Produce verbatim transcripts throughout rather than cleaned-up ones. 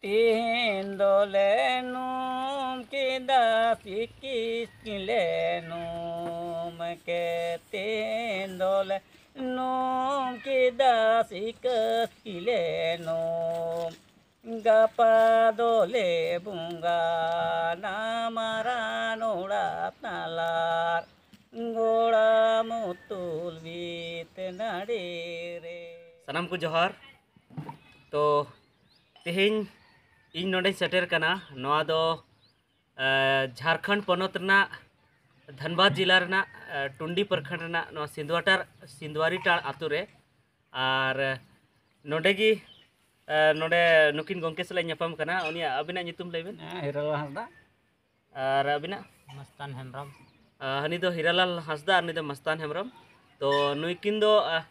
ᱛᱮᱦᱮᱧ ᱫᱚᱞᱮ ᱱᱩᱢ ᱠᱮᱫᱟ ᱥᱤᱠᱤᱥ ᱠᱤᱞᱮ ᱱᱩᱢ ᱠᱮᱫ, ᱛᱮᱦᱮᱧ ᱫᱚᱞᱮ ᱱᱩᱢ ᱠᱮᱫᱟ ᱥᱤᱠᱟᱹᱥ ᱠᱤᱞᱮ ᱱᱩᱢ, ᱜᱟᱯᱟ ᱫᱚᱞᱮ ᱵᱚᱸᱜᱟᱱᱟ ᱢᱟᱨᱟᱱ ᱚᱲᱟᱜ ᱛᱟᱞᱟᱨ ᱜᱚᱲᱟ ᱢᱩᱛᱩᱞ ᱵᱤᱛ ᱱᱟᱹᱲᱤ ᱨᱮ᱾ ᱥᱟᱱᱟᱢ ᱠᱚ ᱡᱚᱦᱟᱨ᱾ ᱛᱚ ᱛᱮᱦᱮᱧ ᱤᱧ ᱱᱚᱰᱮᱧ ᱥᱮᱴᱮᱨ ᱠᱟᱱᱟ, ᱱᱚᱣᱟ ᱫᱚ ᱮ, ᱡᱷᱟᱲᱠᱷᱚᱸᱰ ᱯᱚᱱᱚᱛ ᱨᱮᱱᱟᱜ ᱫᱷᱟᱱᱵᱟᱫᱽ ᱡᱮᱞᱟ ᱨᱮᱱᱟᱜ ᱮ, ᱴᱩᱱᱰᱤ ᱯᱨᱚᱠᱷᱚᱸᱰ ᱨᱮᱱᱟᱜ ᱱᱚᱣᱟ ᱥᱤᱸᱫᱽᱣᱟᱴᱟᱨ ᱥᱤᱸᱫᱽᱣᱟᱨᱤᱴᱟᱲ ᱟᱛᱳ ᱨᱮ᱾ ᱟᱨ ᱮ, ᱱᱚᱰᱮ ᱜᱮ ᱮ, ᱱᱚᱰᱮ ᱱᱩᱠᱤᱱ ᱜᱚᱢᱠᱮ ᱥᱟᱞᱟᱜ ᱤᱧ ᱧᱟᱯᱟᱢ ᱠᱟᱱᱟ᱾ ᱩᱱᱤᱭᱟᱜ, ᱟᱹᱵᱤᱱᱟᱜ ᱧᱩᱛᱩᱢ ᱞᱟᱹᱭ ᱵᱤᱱ᱾ ᱦᱮᱸ, ᱦᱤᱨᱟᱞᱟᱞ ᱦᱟᱸᱥᱫᱟ᱾ ᱟᱨ ᱟᱹᱵᱤᱱᱟᱜ? ᱢᱟᱥᱛᱟᱱ ᱦᱮᱢᱵᱨᱚᱢ᱾ ᱟ, ᱦᱟᱹᱱᱤ ᱫᱚ ᱦᱤᱨᱟᱞᱟᱞ ᱦᱟᱸᱥᱫᱟ ᱟᱨ ᱱᱩᱭ ᱫᱚ ᱢᱟᱥᱛᱟᱱ ᱦᱮᱢᱵᱨᱚᱢ᱾ ᱛᱚ ᱱᱩᱭᱠᱤᱱ ᱫᱚ ᱟ,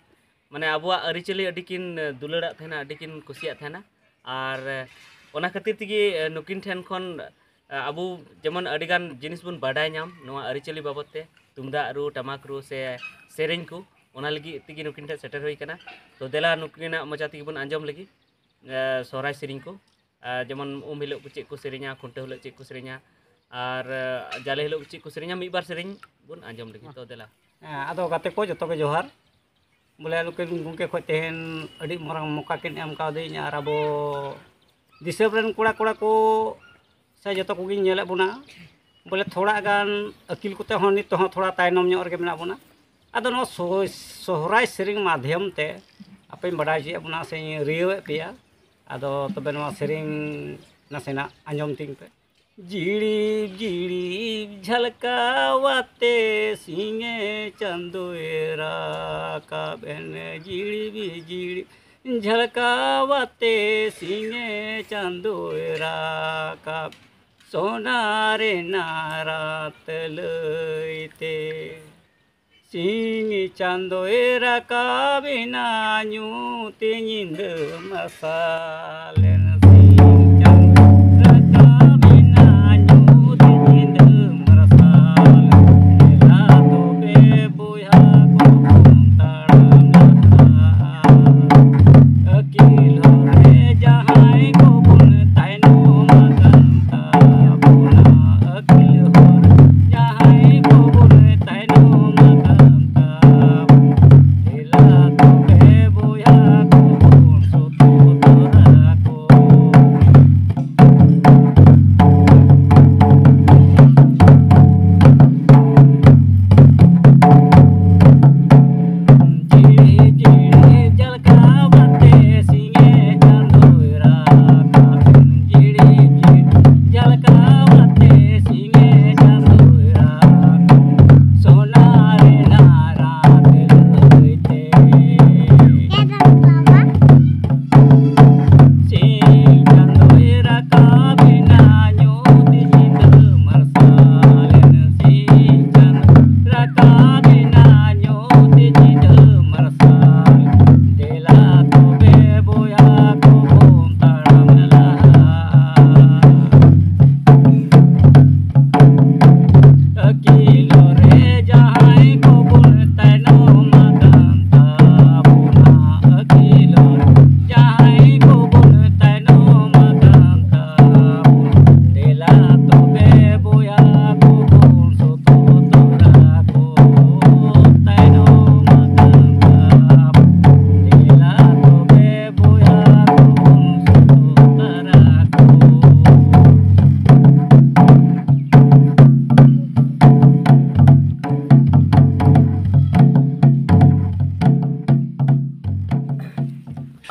ᱢᱟᱱᱮ ᱟᱵᱚᱣᱟᱜ ᱟᱹᱨᱤᱪᱟᱹᱞᱤ ᱟᱹᱰᱤ ᱠᱤᱱ ᱫᱩᱞᱟᱹᱲᱟᱜ ᱛᱟᱦᱮᱱᱟ, ᱟᱹᱰᱤ ᱠᱤᱱ ᱠᱩᱥᱤᱭᱟᱜ ᱛᱟᱦᱮᱱᱟ᱾ ᱟᱨ ᱮ, ᱚᱱᱟ ᱠᱷᱟᱹᱛᱤᱨ ᱛᱮᱜᱮ ᱮ, ᱱᱩᱠᱤᱱ ᱴᱷᱮᱱ ᱠᱷᱚᱱ ᱮ, ᱟᱵᱚ ᱡᱮᱢᱚᱱ ᱟᱹᱰᱤᱜᱟᱱ ᱡᱤᱱᱤᱥ ᱵᱚᱱ ᱵᱟᱰᱟᱭ ᱧᱟᱢ ᱱᱚᱣᱟ ᱟᱹᱨᱤᱪᱟᱹᱞᱤ ᱵᱟᱵᱚᱫ ᱛᱮ, ᱛᱩᱢᱫᱟᱜ ᱨᱩ, ᱴᱟᱢᱟᱠ ᱨᱩ ᱥᱮ ᱥᱮᱨᱮᱧ ᱠᱚ, ᱚᱱᱟ ᱞᱟᱹᱜᱤᱫ ᱛᱮᱜᱮ ᱱᱩᱠᱤᱱ ᱴᱷᱮᱱ ᱥᱮᱴᱮᱨ ᱦᱩᱭ ᱠᱟᱱᱟ᱾ ᱛᱚ ᱫᱮᱞᱟ ᱱᱩᱠᱤᱱᱟᱜ ᱢᱚᱪᱟ ᱛᱮᱜᱮ ᱵᱚᱱ ᱟᱸᱡᱚᱢ ᱞᱮᱜᱮ ᱮ, ᱥᱚᱦᱨᱟᱭ ᱥᱮᱨᱮᱧ ᱠᱚ᱾ ᱟᱨ ᱡᱮᱢᱚᱱ ᱩᱢ ᱦᱤᱞᱳᱜ ᱠᱚ ᱪᱮᱫ ᱠᱚ ᱥᱮᱨᱮᱧᱟ, ᱠᱷᱩᱱᱴᱟᱹᱣ ᱦᱤᱞᱳᱜ ᱪᱮᱫ ᱠᱚ ᱥᱮᱨᱮᱧᱟ, ᱟᱨ ᱮ, ᱡᱟᱞᱮ ᱦᱤᱞᱳᱜ ᱪᱮᱫ ᱠᱚ ᱥᱮᱨᱮᱧᱟ, ᱢᱤᱫ ᱵᱟᱨ ᱥᱮᱨᱮᱧ ᱵᱚᱱ ᱟᱸᱡᱚᱢ ᱞᱮᱜᱮ᱾ ᱛᱚ ᱫᱮᱞᱟ᱾ ᱦᱮᱸ, ᱟᱫᱚ ᱜᱟᱛᱮ ᱠᱚ ᱡᱚᱛᱚ ᱜᱮ ᱡᱚᱦᱟᱨ᱾ ᱵᱚᱞᱮ ᱱᱩᱠᱤᱱ ᱜᱚᱢᱠᱮ ᱠᱷᱚᱱ ᱛᱮᱦᱮᱧ ᱟᱹᱰᱤ ᱢᱟᱨᱟᱝ ᱢᱚᱠᱟ ᱠᱤᱱ ᱮᱢ ᱠᱟᱣᱫᱤᱧ, ᱟᱨ ᱟᱵᱚ ᱫᱤᱥᱚᱢ ᱨᱮᱱ ᱠᱚᱲᱟ ᱠᱚᱲᱟ ᱠᱚ ᱥᱮ ᱡᱚᱛᱚ ᱠᱚᱜᱮᱧ ᱧᱮᱞᱮᱫ ᱵᱚᱱᱟ, ᱵᱚᱞᱮ ᱛᱷᱚᱲᱟ ᱜᱟᱱ ᱟᱹᱠᱤᱞ ᱠᱚᱛᱮ ᱦᱚᱸ ᱱᱤᱛ ᱦᱚᱸ ᱛᱷᱚᱲᱟ ᱛᱟᱭᱱᱚᱢ ᱧᱚᱜ ᱨᱮᱜᱮ ᱢᱮᱱᱟᱜ ᱵᱚᱱᱟ᱾ ᱟᱫᱚ ᱱᱚᱣᱟ ᱥᱚᱦ-, ᱥᱚᱦᱨᱟᱭ ᱥᱮᱨᱮᱧ ᱢᱟᱫᱷᱭᱚᱢ ᱛᱮ ᱟᱯᱮᱧ ᱵᱟᱰᱟᱭ ᱦᱚᱪᱚᱭᱮᱫ ᱵᱚᱱᱟ ᱥᱮᱧ ᱨᱤᱭᱟᱹᱣᱮᱫ ᱯᱮᱭᱟ᱾ ᱟᱫᱚ ᱛᱚᱵᱮ ᱱᱚᱣᱟ ᱥᱮᱨᱮᱧ ᱱᱟᱥᱮᱱᱟᱜ ᱟᱸᱡᱚᱢ ᱛᱤᱧ ᱯᱮ᱾ ᱡᱤᱲᱤᱵ ᱡᱤᱲᱤᱵ ᱡᱷᱟᱞᱠᱟᱣᱟᱛᱮ ᱥᱤᱧᱮ ᱪᱟᱸᱫᱚᱭ ᱨᱟᱠᱟᱵ ᱮᱱ, ᱡᱤᱲᱤᱵ ᱡᱤᱲᱤᱵ ᱡᱷᱟᱞᱠᱟᱣᱟᱛᱮ ᱥᱤᱧᱮ ᱪᱟᱸᱫᱚᱭ ᱨᱟᱠᱟᱵ, ᱥᱚᱱᱟ ᱨᱮᱱᱟᱜ ᱨᱟᱛ ᱞᱟᱹᱭᱛᱮ᱾ ᱥᱤᱧ ᱪᱟᱸᱫᱚᱭ ᱨᱟᱠᱟᱵ ᱮᱱᱟ ᱧᱩᱛ ᱧᱤᱫᱟᱹ ᱢᱟᱨᱥᱟᱞ ᱮᱱ᱾ ᱥᱤᱧ ᱪᱟᱸᱫᱚᱭ ᱨᱟᱠᱟᱵ ᱮᱱᱟ ᱧᱩᱛ ᱧᱤᱫᱟᱹ ᱢᱟᱨᱥᱟᱞ ᱮᱱ᱾ ᱫᱮᱞᱟ ᱛᱚᱵᱮ ᱵᱚᱭᱦᱟ ᱠᱚᱵᱚᱱ ᱛᱟᱲᱟᱢ ᱞᱟᱦᱟᱜᱼᱟ᱾ ᱟᱹᱠᱤᱞ ᱦᱚᱨ ᱨᱮ ᱡᱟᱦᱟᱸᱭ ᱠᱚᱵᱚᱱ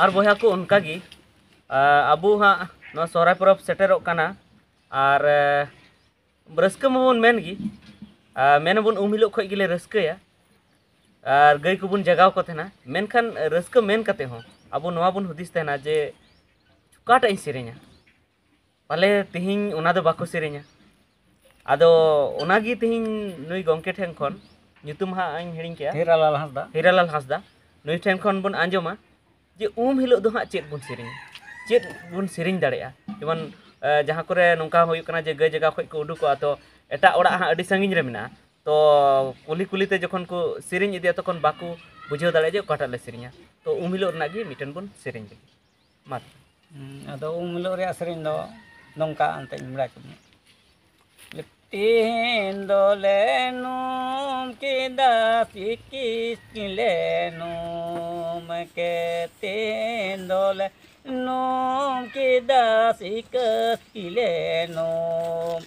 ᱟᱨ ᱵᱚᱭᱦᱟ ᱠᱚ, ᱚᱱᱠᱟ ᱜᱮ, ᱟ, ᱟᱵᱚ ᱦᱟᱸᱜ ᱱᱚᱣᱟ ᱥᱚᱦᱨᱟᱭ ᱯᱚᱨᱚᱵᱽ ᱥᱮᱴᱮᱨᱚᱜ ᱠᱟᱱᱟ᱾ ᱟᱨ ᱟ, ᱨᱟᱹᱥᱠᱟᱹ ᱢᱟᱵᱚᱱ ᱢᱮᱱ ᱜᱮ, ᱟ, ᱢᱮᱱᱟᱵᱚᱱ ᱩᱢ ᱦᱤᱞᱳᱜ ᱠᱷᱚᱱ ᱜᱮᱞᱮ ᱨᱟᱹᱥᱠᱟᱹᱭᱟ ᱟᱨ ᱜᱟᱹᱭ ᱠᱚᱵᱚᱱ ᱡᱟᱜᱟᱣ ᱠᱚ ᱛᱟᱦᱮᱱᱟ᱾ ᱢᱮᱱᱠᱷᱟᱱ ᱨᱟᱹᱥᱠᱟᱹ ᱢᱮᱱ ᱠᱟᱛᱮ ᱦᱚᱸ ᱟᱵᱚ ᱱᱚᱣᱟ ᱵᱚᱱ ᱦᱩᱫᱤᱥ ᱛᱟᱦᱮᱱᱟ ᱡᱮ ᱚᱠᱟᱴᱟᱜ ᱤᱧ ᱥᱮᱨᱮᱧᱟ, ᱯᱟᱞᱮ ᱛᱮᱦᱮᱧ ᱚᱱᱟ ᱫᱚ ᱵᱟᱠᱚ ᱥᱮᱨᱮᱧᱟ᱾ ᱟᱫᱚ ᱚᱱᱟᱜᱮ ᱛᱮᱦᱮᱧ ᱱᱩᱭ ᱜᱚᱢᱠᱮ ᱴᱷᱮᱱ ᱠᱷᱚᱱ, ᱧᱩᱛᱩᱢ ᱦᱟᱸᱜ ᱤᱧ ᱦᱤᱲᱤᱧ ᱠᱮᱜᱼᱟ, ᱦᱤᱨᱟᱞᱟᱞ ᱦᱟᱸᱥᱫᱟ᱾ ᱦᱤᱨᱟᱞᱟᱞ ᱦᱟᱸᱥᱫᱟ, ᱱᱩᱭ ᱴᱷᱮᱱ ᱠᱷᱚᱱ ᱵᱚᱱ ᱟᱸᱡᱚᱢᱟ ᱡᱮ ᱩᱢ ᱦᱤᱞᱳᱜ ᱫᱚ ᱦᱟᱸᱜ ᱪᱮᱫ ᱵᱚᱱ ᱥᱮᱨᱮᱧᱟ, ᱪᱮᱫ ᱵᱚᱱ ᱥᱮᱨᱮᱧ ᱫᱟᱲᱮᱭᱟᱜᱼᱟ᱾ ᱡᱮᱢᱚᱱ ᱮ, ᱡᱟᱦᱟᱸ ᱠᱚᱨᱮ ᱱᱚᱝᱠᱟ ᱦᱩᱭᱩᱜ ᱠᱟᱱᱟ ᱡᱮ ᱜᱟᱹᱭ ᱡᱟᱜᱟᱣ ᱠᱷᱚᱱ ᱠᱚ ᱩᱰᱩᱠᱚᱜᱼᱟ, ᱛᱚ ᱮᱴᱟᱜ ᱚᱲᱟᱜ ᱦᱟᱸᱜ ᱟᱹᱰᱤ ᱥᱟᱺᱜᱤᱧ ᱨᱮ ᱢᱮᱱᱟᱜᱼᱟ, ᱛᱚ ᱠᱩᱞᱤ ᱠᱩᱞᱤ ᱛᱮ ᱡᱚᱠᱷᱚᱱ ᱠᱚ ᱥᱮᱨᱮᱧ ᱤᱫᱤᱭᱟ, ᱛᱚᱠᱷᱚᱱ ᱵᱟᱠᱚ ᱵᱩᱡᱷᱟᱹᱣ ᱫᱟᱲᱮᱭᱟᱜᱼᱟ ᱡᱮ ᱚᱠᱟᱴᱟᱜ ᱞᱮ ᱥᱮᱨᱮᱧᱟ᱾ ᱛᱚ ᱩᱢ ᱦᱤᱞᱳᱜ ᱨᱮᱱᱟᱜ ᱜᱮ ᱢᱤᱫᱴᱮᱱ ᱵᱚᱱ ᱥᱮᱨᱮᱧ ᱞᱮᱜᱮ᱾ ᱢᱟ ᱛᱚᱵᱮ᱾ ᱦᱩᱸ, ᱟᱫᱚ ᱩᱢ ᱦᱤᱞᱳᱜ ᱨᱮᱭᱟᱜ ᱥᱮᱨᱮᱧ ᱫᱚ ᱱᱚᱝᱠᱟ ᱮᱱᱛᱮᱧ ᱵᱟᱲᱟᱭ ᱦᱚᱪᱚ ᱢᱮᱭᱟ᱾ ᱛᱮᱦᱮᱧ ᱫᱚᱞᱮ ᱱᱩᱢ ᱠᱮᱫᱟ ᱥᱤᱠᱤᱥ ᱠᱤᱞᱮ ᱱᱩᱢ ᱠᱮᱫ, ᱛᱮᱦᱮᱧ ᱫᱚᱞᱮ ᱱᱩᱢ ᱠᱮᱫᱟ ᱥᱤᱠᱟᱹᱥ ᱠᱤᱞᱮ ᱱᱩᱢ,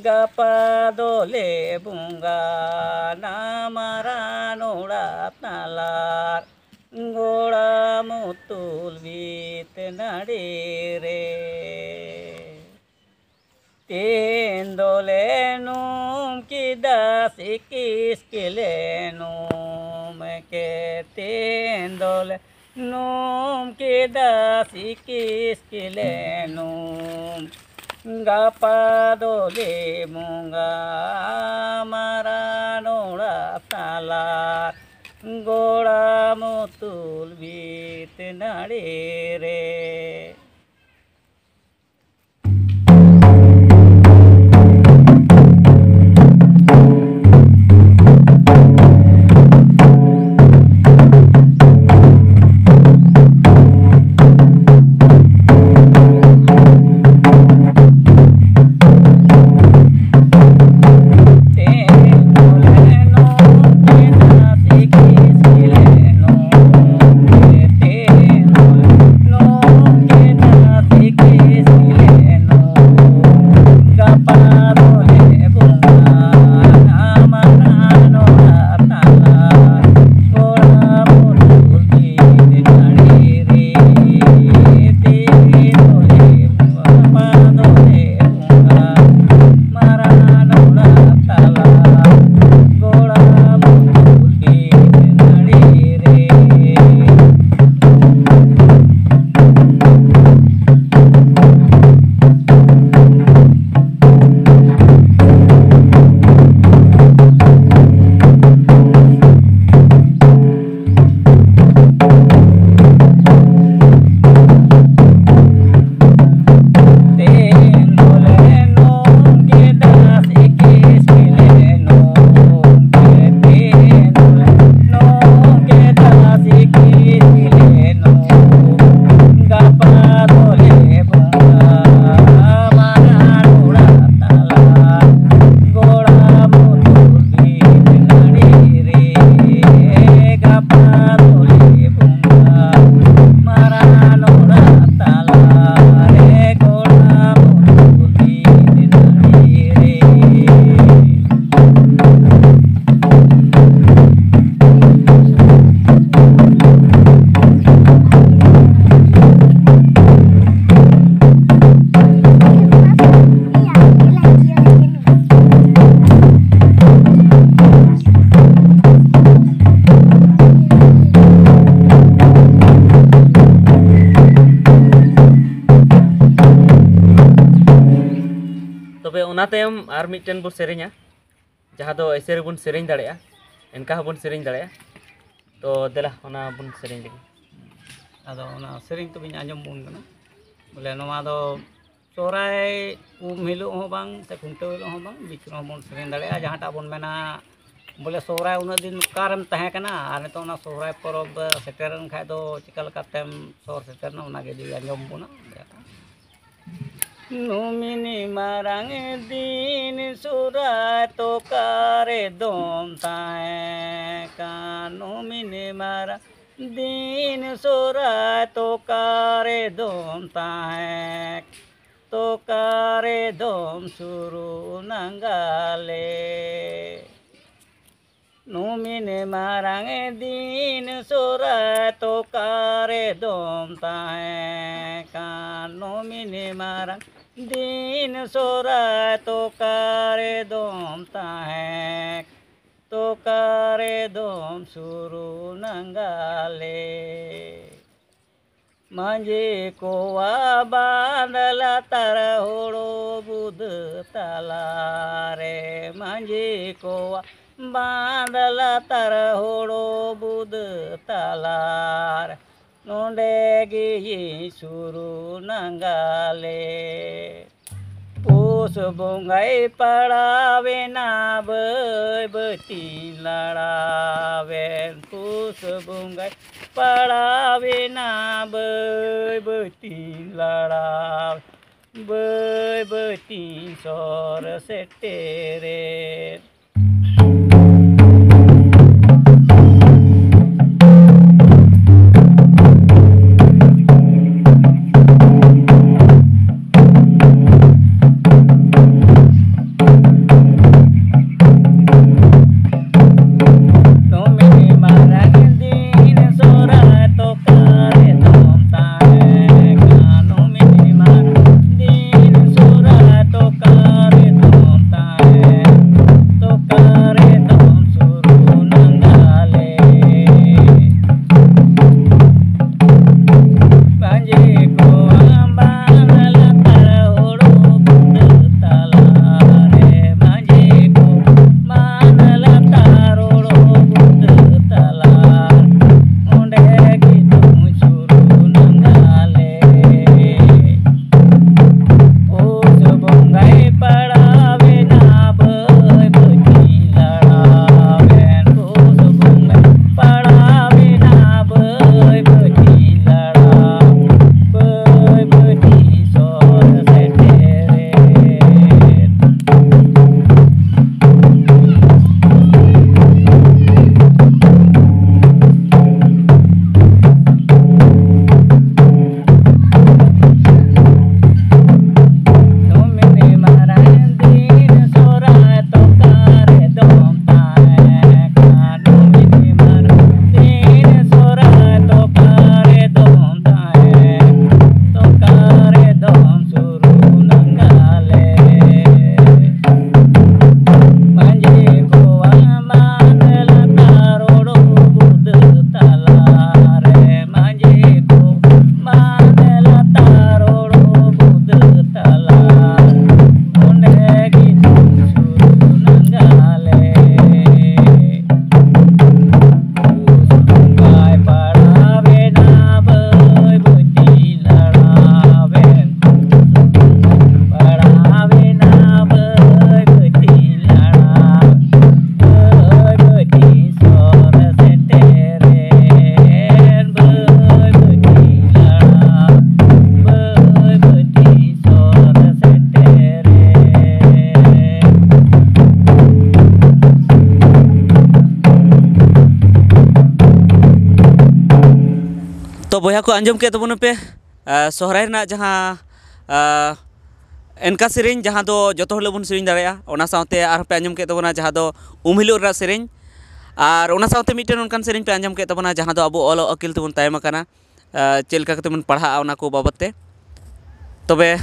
ᱜᱟᱯᱟ ᱫᱚᱞᱮ ᱵᱚᱸᱜᱟᱱᱟ ᱢᱟᱨᱟᱱ ᱚᱲᱟᱜ ᱛᱟᱞᱟᱨ ᱜᱚᱲᱟ ᱢᱩᱛᱩᱞ ᱵᱤᱛ ᱱᱟᱹᱲᱤ ᱨᱮ᱾ ᱛᱮᱦᱮᱧ ᱫᱚᱞᱮ ᱱᱩᱢ ᱠᱮᱫᱟ ᱥᱤᱠᱤᱥ ᱠᱮᱞᱮ ᱱᱩᱢ ᱠᱮᱫ, ᱛᱮᱦᱮᱧ ᱫᱚᱞᱮ ᱱᱩᱢ ᱠᱮᱫᱟ ᱥᱤᱠᱤᱥ ᱠᱮᱞᱮ ᱱᱩᱢ, ᱜᱟᱯᱟ ᱫᱚᱞᱮ ᱵᱚᱸᱜᱟ ᱢᱟᱨᱟᱱ ᱚᱲᱟᱜ ᱛᱟᱞᱟ ᱜᱚᱲᱟ ᱢᱩᱛᱩᱞ ᱵᱤᱛ ᱱᱟᱹᱲᱤ ᱨᱮ᱾ ᱚᱱᱟ ᱛᱟᱭᱚᱢ ᱟᱨ ᱢᱤᱫᱴᱮᱱ ᱵᱚ ᱥᱮᱨᱮᱧᱟ, ᱡᱟᱦᱟᱸ ᱫᱚ ᱮᱥᱮ ᱨᱮᱵᱚᱱ ᱥᱮᱨᱮᱧ ᱫᱟᱲᱮᱭᱟᱜᱼᱟ, ᱮᱱᱠᱟ ᱦᱚᱸᱵᱚᱱ ᱥᱮᱨᱮᱧ ᱫᱟᱲᱮᱭᱟᱜᱼᱟ᱾ ᱛᱚ ᱫᱮᱞᱟ, ᱚᱱᱟ ᱵᱚᱱ ᱥᱮᱨᱮᱧ ᱞᱮᱜᱮ᱾ ᱟᱫᱚ ᱚᱱᱟ ᱥᱮᱨᱮᱧ ᱛᱚᱵᱮᱧ ᱟᱸᱡᱚᱢ ᱵᱚᱱ ᱠᱟᱱᱟ᱾ ᱵᱚᱞᱮ, ᱱᱚᱣᱟ ᱫᱚ ᱥᱚᱦᱨᱟᱭ ᱩᱢ ᱦᱤᱞᱳᱜ ᱦᱚᱸ ᱵᱟᱝ ᱥᱮ ᱠᱷᱩᱱᱴᱟᱹᱣ ᱦᱤᱞᱳᱜ ᱦᱚᱸ ᱵᱟᱝ, ᱵᱤᱪ ᱨᱮᱦᱚᱸ ᱵᱚᱱ ᱥᱮᱨᱮᱧ ᱫᱟᱲᱮᱭᱟᱜᱼᱟ᱾ ᱡᱟᱦᱟᱸᱴᱟᱜ ᱵᱚᱱ ᱢᱮᱱᱟ, ᱵᱚᱞᱮ, ᱥᱚᱦᱨᱟᱭ ᱩᱱᱟᱹᱜ ᱫᱤᱱ ᱚᱠᱟᱨᱮᱢ ᱛᱟᱦᱮᱸ ᱠᱟᱱᱟ, ᱟᱨ ᱱᱤᱛᱚᱜ ᱚᱱᱟ ᱥᱚᱦᱨᱟᱭ ᱯᱚᱨᱚᱵᱽ ᱥᱮᱴᱮᱨᱮᱱ ᱠᱷᱟᱡ ᱫᱚ ᱪᱤᱠᱟ ᱞᱮᱠᱟᱛᱮᱢ ᱥᱚᱦᱚᱨ ᱥᱮᱴᱮᱨᱱᱟ, ᱚᱱᱟᱜᱮ ᱡᱩᱫᱤ ᱟᱸᱡᱚᱢ ᱵᱚᱱᱟ᱾ ᱱᱩᱢᱤᱱᱤ ᱢᱟᱨᱟᱝ ᱫᱤᱱ ᱥᱚᱦᱨᱟᱭ ᱛᱚᱠᱟᱨᱮ ᱫᱚᱢ ᱛᱟᱦᱮᱸ ᱠᱟᱱ, ᱱᱩᱢᱤᱱᱤ ᱢᱟᱨᱟᱝ ᱫᱤᱱ ᱥᱚᱦᱨᱟᱭ ᱛᱚᱠᱟᱨᱮ ᱫᱚᱢ ᱛᱟᱦᱮᱸ, ᱛᱚᱠᱟᱨᱮ ᱫᱚᱢ ᱥᱩᱨᱩ ᱱᱟᱝᱜᱟᱞᱮ᱾ ᱱᱩᱢᱤᱱ ᱢᱟᱨᱟᱝ ᱫᱤᱱ ᱥᱚᱦᱨᱟᱭ ᱛᱚᱠᱟᱨᱮ ᱫᱚᱢ ᱛᱟᱦᱮᱸ ᱠᱟᱱ, ᱱᱩᱢᱤᱱ ᱢᱟᱨᱟᱝ ᱫᱤᱱ ᱥᱚᱦᱨᱟᱭ ᱛᱚᱠᱟᱨᱮ ᱫᱚᱢ ᱛᱟᱦᱮᱸ, ᱛᱚᱠᱟᱨᱮ ᱫᱚᱢ ᱥᱩᱨᱩ ᱱᱟᱝᱜᱟᱞᱮ᱾ ᱢᱟᱹᱡᱷᱤ ᱠᱚᱣᱟᱜ ᱵᱟᱸᱫ ᱞᱟᱛᱟᱨ ᱦᱳᱲᱳ ᱵᱩᱫᱟᱹ ᱛᱟᱞᱟᱨᱮ, ᱢᱟᱹᱡᱷᱤ ᱠᱚᱣᱟᱜ ᱵᱟᱸᱫ ᱞᱟᱛᱟᱨ ᱦᱳᱲᱳ ᱵᱩᱫᱟᱹ ᱛᱟᱞᱟᱨᱮ, ᱱᱚᱰᱮ ᱜᱮ ᱥᱩᱨᱩ ᱱᱟᱝᱜᱟᱞᱮ᱾ ᱯᱩᱥ ᱵᱚᱸᱜᱟᱭ ᱯᱟᱲᱟᱣᱮᱱᱟ, ᱵᱟᱹᱭ ᱵᱟᱹᱭ ᱛᱤᱧ ᱞᱟᱲᱟᱣᱮᱱ᱾ ᱯᱩᱥ ᱵᱚᱸᱜᱟᱭ ᱯᱟᱲᱟᱣᱮᱱᱟ, ᱵᱟᱹᱭ ᱵᱟᱹᱭ ᱛᱤᱧ ᱞᱟᱲᱟᱣ, ᱵᱟᱹᱭ ᱵᱟᱹᱭ ᱛᱤᱧ ᱥᱚᱦᱚᱨ ᱥᱮᱴᱮᱨᱮᱱ᱾ ᱱᱩᱢᱤᱱ ᱢᱟᱨᱟᱝ ᱫᱤᱱ ᱥᱚᱦᱨᱟᱭ ᱛᱚᱠᱟᱨᱮ ᱫᱚᱢ ᱛᱟᱦᱮᱸ ᱠᱟᱱ, ᱱᱩᱢᱤᱱ ᱢᱟᱨᱟᱝ ᱫᱤᱱ ᱥᱚᱦᱨᱟᱭ ᱛᱚᱠᱟᱨᱮ ᱫᱚᱢ ᱛᱟᱦᱮᱸ, ᱛᱚ ᱵᱚᱭᱦᱟ ᱠᱚ, ᱟᱸᱡᱚᱢ ᱠᱮᱫ ᱛᱟᱵᱚᱱᱟᱯᱮ ᱥᱚᱦᱨᱟᱭ ᱨᱮᱱᱟᱜ ᱡᱟᱦᱟᱸ ᱮᱱᱠᱟ ᱥᱮᱨᱮᱧ, ᱡᱟᱦᱟᱸ ᱫᱚ ᱡᱚᱛᱚ ᱦᱤᱞᱳᱜ ᱵᱚᱱ ᱥᱮᱨᱮᱧ ᱫᱟᱲᱮᱭᱟᱜᱼᱟ᱾ ᱚᱱᱟ ᱥᱟᱶᱛᱮ ᱟᱨᱦᱚᱸ ᱯᱮ ᱟᱸᱡᱚᱢ ᱠᱮᱫ ᱛᱟᱵᱚᱱᱟ ᱡᱟᱦᱟᱸ ᱫᱚ ᱩᱢ ᱦᱤᱞᱳᱜ ᱨᱮᱱᱟᱜ ᱥᱮᱨᱮᱧ᱾ ᱟᱨ ᱚᱱᱟ ᱥᱟᱶᱛᱮ ᱢᱤᱫᱴᱮᱱ ᱚᱱᱠᱟᱱ ᱥᱮᱨᱮᱧ ᱯᱮ ᱟᱸᱡᱚᱢ ᱠᱮᱫ ᱛᱟᱵᱚᱱᱟ ᱡᱟᱦᱟᱸ ᱫᱚ ᱟᱵᱚ ᱚᱞᱚᱜ ᱟᱹᱠᱤᱞ ᱛᱮᱵᱚᱱ ᱛᱟᱭᱚᱢ ᱟᱠᱟᱱᱟ, ᱪᱮᱫ ᱞᱮᱠᱟ ᱠᱟᱛᱮ ᱵᱚᱱ ᱯᱟᱲᱦᱟᱜᱼᱟ, ᱚᱱᱟ ᱠᱚ ᱵᱟᱵᱚᱫ ᱛᱮ᱾ ᱛᱚᱵᱮ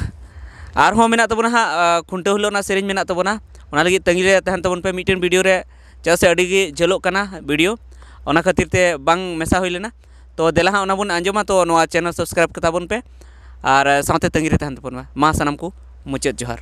ᱟᱨᱦᱚᱸ ᱢᱮᱱᱟᱜ ᱛᱟᱵᱚᱱᱟ ᱦᱟᱸᱜ, ᱠᱷᱩᱱᱴᱟᱹᱣ ᱦᱤᱞᱳᱜ ᱨᱮᱱᱟᱜ ᱥᱮᱨᱮᱧ ᱢᱮᱱᱟᱜ ᱛᱟᱵᱚᱱᱟ᱾ ᱚᱱᱟ ᱞᱟᱹᱜᱤᱫ ᱛᱟᱺᱜᱤ ᱨᱮ ᱛᱟᱦᱮᱱ ᱛᱟᱵᱚᱱ ᱯᱮ ᱢᱤᱫᱴᱮᱱ ᱵᱷᱤᱰᱤᱭᱳ ᱨᱮ, ᱪᱮᱫᱟᱜ ᱥᱮ ᱟᱹᱰᱤ ᱜᱮ ᱡᱷᱟᱹᱞᱚᱜ ᱠᱟᱱᱟ ᱵᱷᱤᱰᱤᱭᱳ, ᱚᱱᱟ ᱠᱷᱟᱹᱛᱤᱨ ᱛᱮ ᱵᱟᱝ ᱢᱮᱥᱟ ᱦᱩᱭ ᱞᱮᱱᱟ᱾ ᱛᱚ ᱫᱮᱞᱟ ᱦᱟᱸᱜ ᱚᱱᱟ ᱵᱚᱱ ᱟᱸᱡᱚᱢᱟ᱾ ᱛᱚ ᱱᱚᱣᱟ ᱪᱮᱱᱮᱞ ᱥᱟᱵᱥᱠᱨᱟᱭᱤᱵᱽ ᱠᱟᱛᱟ ᱵᱚᱱ ᱯᱮ ᱟᱨ ᱥᱟᱶᱛᱮ ᱛᱟᱺᱜᱤ ᱨᱮ ᱛᱟᱦᱮᱱ ᱛᱟᱵᱚᱱ ᱢᱟ᱾ ᱢᱟ ᱥᱟᱱᱟᱢ ᱠᱚ ᱢᱩᱪᱟᱹᱫ ᱡᱚᱦᱟᱨ᱾